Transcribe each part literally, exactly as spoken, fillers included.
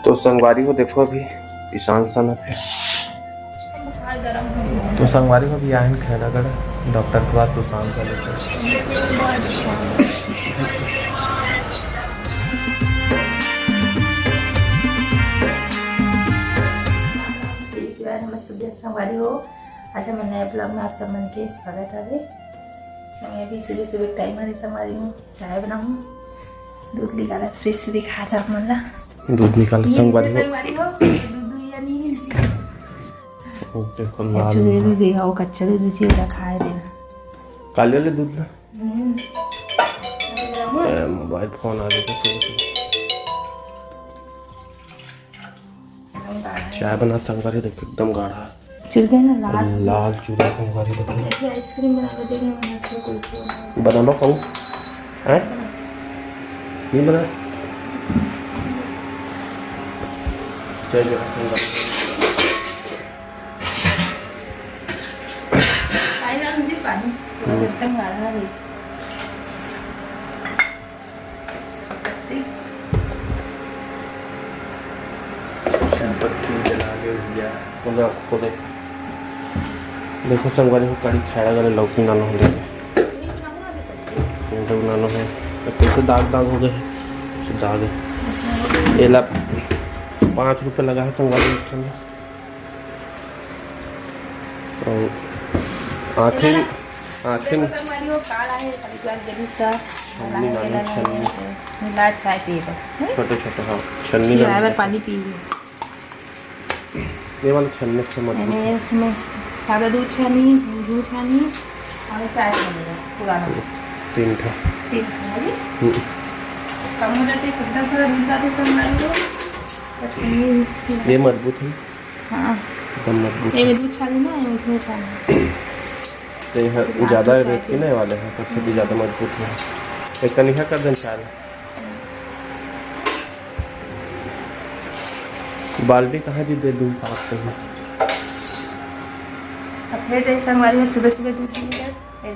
तो संगवारी हो, देखो, अभी ईशान सन हे। तो संगवारी हो, अभी आए हैं खैरागढ़ डॉक्टर के पास, तो शाम का लेकर। नमस्ते, संगवारी हो, आज हमर नया vlog में आप सब मन के स्वागत हवे। मैं अभी सुबह सुबह time आ रही, संगवारी हो, चाय बनाऊँ, दूध निकाला, fridge से दिखात हँव आप मन ला। दूध निकाल, ये संगवारी हो। संगवारी हो, ये दूध दुहिया नहीं है जी। वो देखो, लाल दूध। दूध दिया, वो कच्चा दूध जी, ओला खाए देना। काले वाले दूध ला। हम्म। ए, mobile phone आ गया था सुबह सुबह। चाय बना, संगवारी, देखो, एकदम गाढ़ा। चिर गया ना, लाल। लाल चूरा, संगवारी, देखो। जैसे ice cream बना के देंगे, मैं आपको कुल्फी बना के बनाबो कहूँ? हैं? नहीं बना? जय जगन्नाथ, संगवारी। पानी डाल दीजिए, पानी। थोड़ा सा हम्म। एकदम गाढ़ा है। बत्ती जला के भैया, पूरा खोले। देखो संगवारी हो, कड़ी खैरागढ़ लौकी नानो हो गए, लौकी नानो है, तो कैसे दाग दाग हो गए, कुछ दाग है। ये ला पाँच रुपये लगा है संगवारी एक ठन। और आखिर, आखिर देखो संगवारी हो, काल आहे, खाली प्याज जरूर सा छन्नी लाना, छन्नी। मिला चाय पिए बर। छोटे छोटे, हाँ, छन्नी छिड़ाए बर पानी पी लियो। ये वाला छन्नी से मत मैंने इसमें सादा दूध छानी, घी छानी और चाय छानी है, पुराना। तीन ठो। तीन ठो, है जी? हम्म। कम हो जाते, सुविधा से मिल जाते संगवारी हो। बस ये ये मजबूत है। हाँ। एकदम मजबूत ये है। दूध छानी ना, ये घी छानी। तो ये है, गिलास ज़्यादा में चाय रेट के पी। नहीं वाले हैं, सबसे भी ज़्यादा मजबूत है। एक कनिहा कर दें चार। बाल्टी कहाँ जी दे दूँ, पास से ही। अब फिर जैसे हमारे यहाँ सुबह सुबह दूध मिल जाए, फिर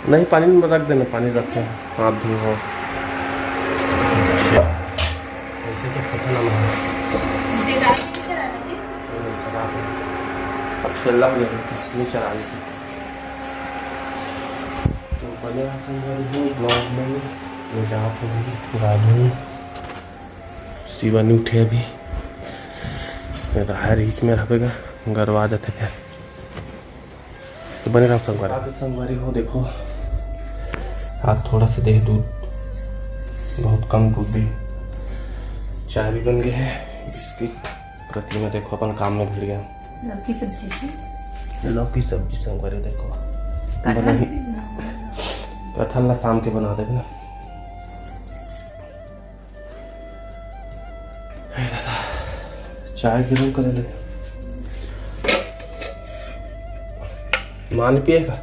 नहीं, पानी में रख देना, पानी रखे हैं, हाथ धो हो। ऐसे तो पता ना लगा। अब छेल्ला हो जाएगा, नहीं चला लेते। तो बने रहते हैं vlog में, मैं जात हूँ गाड़ी। शिवा नहीं उठे अभी, राहर ईच में रहबे गा, गरवा जाते फिर। तो बने रहो संगवारी। आप संगवारी हो, देखो, आज थोड़ा सा दे दूध, बहुत कम दूध दे। चाय भी बन गई है, बिस्किट। प्रतिमा देखो अपन काम में भिड़ गया। लौकी सब्जी थी। लौकी सब्जी संगवारी देखो। कटहल बना ही। भी बना। कटहल ला शाम के बना देबे ना। हे दादा, चाय गरम करे ले। माँ नहीं पिएगा?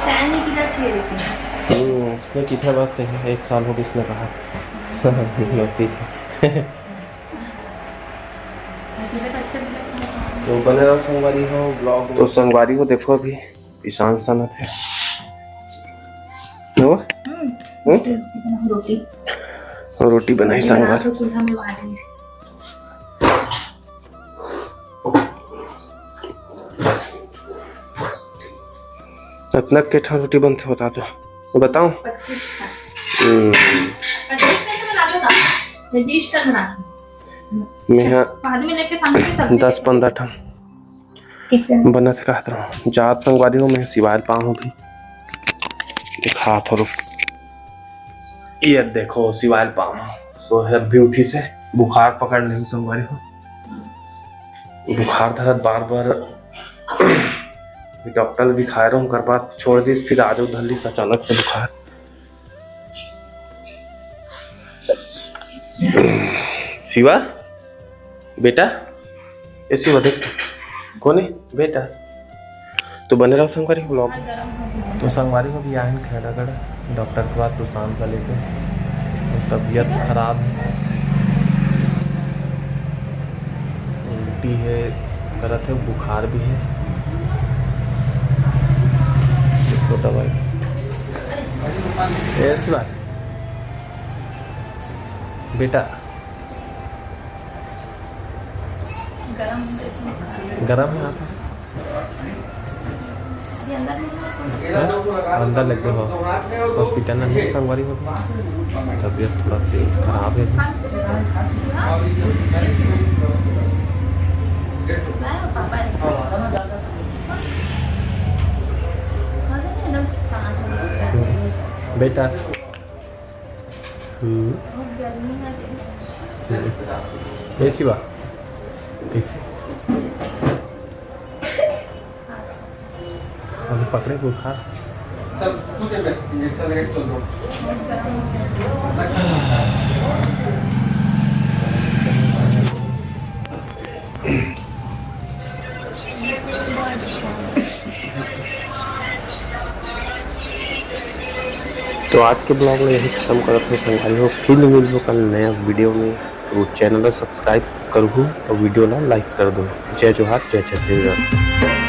चाय नहीं पीना चाहिए लेकिन। हम्म, उसने पीता बस से है, एक साल हो गया इसने कहा। नहीं पीता। तो बने रहो संगवारी हो vlog में। तो संगवारी हो, देखो अभी ईशान सन हे। हो? हम्म। हम्म? रोटी। रोटी बनाई संगवारी। रात को चूल्हा में बालेंगे। इतना के ठन रोटी बनथे बता तो, बताओ। पच्चीस ठन। हम्म। पच्चीस ठन तो बनाता था, ये बीस ठन बनाता। मैं यहाँ बाद में लेके सामने के सब्जी दस पंद्रह ठन किचन। बनत हे कहत रहूँ। जात संगवारी हो, मैं शिवाय ल पाहूँ भी। दिखात हो रुक। ये देखो शिवाय ल पाहूँ। सो है अभी उठी से बुखार पकड़ ले संगवारी हो। बुखार धरत बार बार। डॉक्टर भी खाए रहूँ, कर बात छोड़ दिस, फिर आज धर लिस अचानक से बुखार। शिवा, बेटा, ए शिवा देख, कोन हे बेटा? तो बने रहो संगवारी vlog। तो संगवारी हो भी आए हैं खैरागढ़ डॉक्टर के पास सुशांत का लेके। तो तबीयत खराब है, उल्टी है, करत है, बुखार भी है। दवाई। ए शिवा, बेटा, गरम है हाथ। हैं? अंदर लग गए हो। हॉस्पिटल में नहीं, संगवारी हो गई। तबीयत थोड़ा सी खराब है। बेटा। हम्म। हम्म। ए शिवा। कैसे? अभी पकड़े को खा। तो आज के ब्लॉग ला यही खतम करत हों संगवारी हो, फिर मिलबो कल नया वीडियो में। तो चैनल ला सब्सक्राइब करहू और वीडियो ला लाइक कर दो। जय जोहार, जय छत्तीसगढ़।